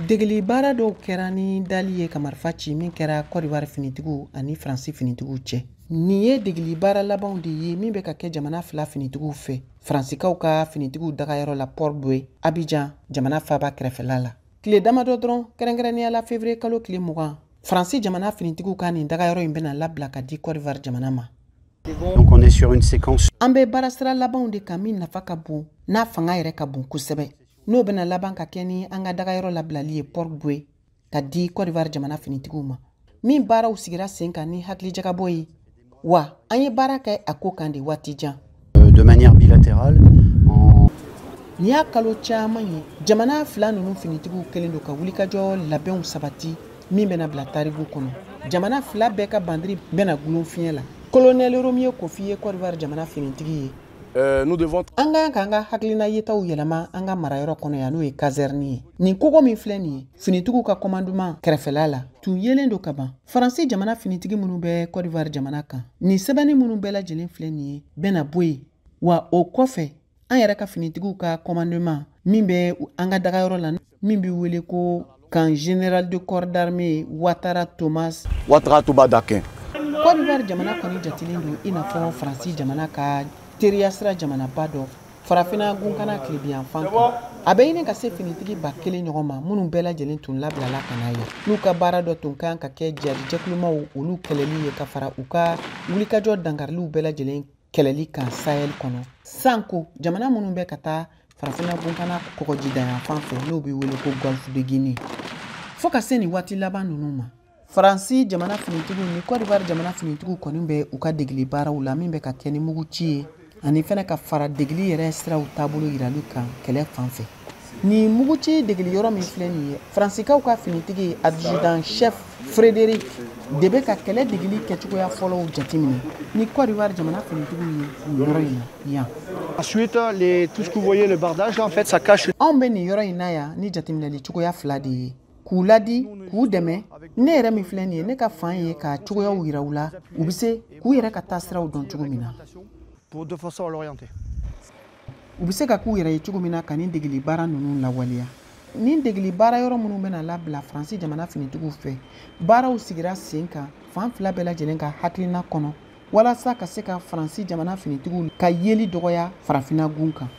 Degeli baara dɔw kɛra ni dali ye ka marifa ci min kɛra Côte d'Ivoire finitigiw ani Faransi finitigiw cɛ. Nin ye degeli baara labanw de ye min bɛ ka kɛ jamana fila finitigiw fɛ, Faransikaw ka finitigiw dagayɔrɔ la Port-Bouët, Abidjan jamana faaba kɛrɛfɛla la. Tile damadɔ dɔrɔn, kɛrɛnkɛrɛnnenya la février kalo tile 20, Faransi jamana finitigiw ka nin dagayɔrɔ in bɛna labila ka di Côte d'Ivoire jamana ma. Donc on est sur une séquence. An bɛ baarasira labanw de kan min nafa ka bon, n'a fanga yɛrɛ ka bon kosɛbɛ, n'o bɛna laban ka kɛ ni an ka dagayɔrɔ labilali ye Port-Bouët ka di Côte d'Ivoire jamana finitigiw ma, min baaraw sigira sen kan ni hakilijagabɔ ye, wa an ye baara kɛ a ko kan de waati jan. De manière bilatérale. En Nin y'a kalo caman ye jamana fila ninnu finitigiw kɛlen don ka wulikajɔ labɛnw sabati min bɛna bila tariku kɔnɔ. Jamana fila bɛɛ ka bandiri bɛna gulon fiɲɛ la. Colonel Romeo Kofi ye Côte d'Ivoire jamana finitigi ye. Nous devons An ka kan k'an ka hakilina yetaw yɛlɛma an ka marayɔrɔ kɔnɔ yan, n'o ye caserne ye. Nin kogo min filɛ nin ye, finitigiw ka commandement kɛrɛfɛla la tun yelen don ka ban. Faransi jamana finitigi minnu bɛ Côte d'Ivoire jamana kan, nin sɛbɛnni minnu bɛɛ lajɛlen filɛ nin ye bɛna bɔ yen, wa o kɔfɛ an yɛrɛ ka finitigiw ka commandement min bɛ an ka dagayɔrɔ la, min bɛ wele ko camp général de corps d'armée Ouattara Thomas Ouattara Touba Dakin. Côte d'Ivoire jamana kɔni jatelen don i n'a fɔ Faransi jamana ka teriya sira jamanaba dɔ farafinna gunkana tilebiyanfan kan. A bɛ ɲini ka se finitigi 1000 ɲɔgɔn ma minnu bɛɛ lajɛlen tun labilala ka na yan, n'u ka baara dɔ tun kan ka kɛ jadijɛkulumaw olu kɛlɛli ye ka fara u ka wulikajɔ dankariliw bɛɛ lajɛlen kɛlɛli kan Sahel kɔnɔ, sanko jamana minnu bɛ ka taa farafinna gunkana kɔgɔjidayanfan fɛ, n'o bɛ wele ko Golfe de Guinée. Fo ka se nin waati laban ninnu ma, Faransi jamana finitigiw ni Côte d'Ivoire jamana finitigiw kɔni bɛ u ka degeli baaraw la min bɛ ka kɛ ni mugu ci ye, ani fɛnɛ ka fara degeli yɛrɛ siraw taabolo yirali kan kɛlɛ fan fɛ. Nin muguci degeli yɔrɔ min filɛ nin ye, Faransikaw ka finitigi adjudant chef Frédéric de bɛ ka kɛlɛ degeli kɛcogoya fɔlɔw jateminɛ ni Côte d'Ivoire jamana finitigiw ye nin yɔrɔ in na yan. Ensuite, tout ce que vous voyez, le bardage, là, en fait, ça cache. Anw bɛ nin yɔrɔ in na yan ni jateminɛli cogoya fila de ye: k'u ladi, k'u dɛmɛ. Ne yɛrɛ min filɛ nin ye, ne ka fan ye ka cogoyaw yira u la, u bɛ se k'u yɛrɛ ka taasiraw dɔn cogo min na. Pour de façon à l'orienter. U bɛ se ka k'u yɛrɛ ye cogo min na ka nin degeli baara ninnu lawaleya. Nin degeli baara yɔrɔ minnu bɛna labila Faransi jamana finitigiw fɛ, baaraw sigira sen kan fan fila bɛɛ lajɛlen ka hakilina kɔnɔ walasa ka se ka Faransi jamana finitigiw ka yeli dɔgɔya farafinna gun kan.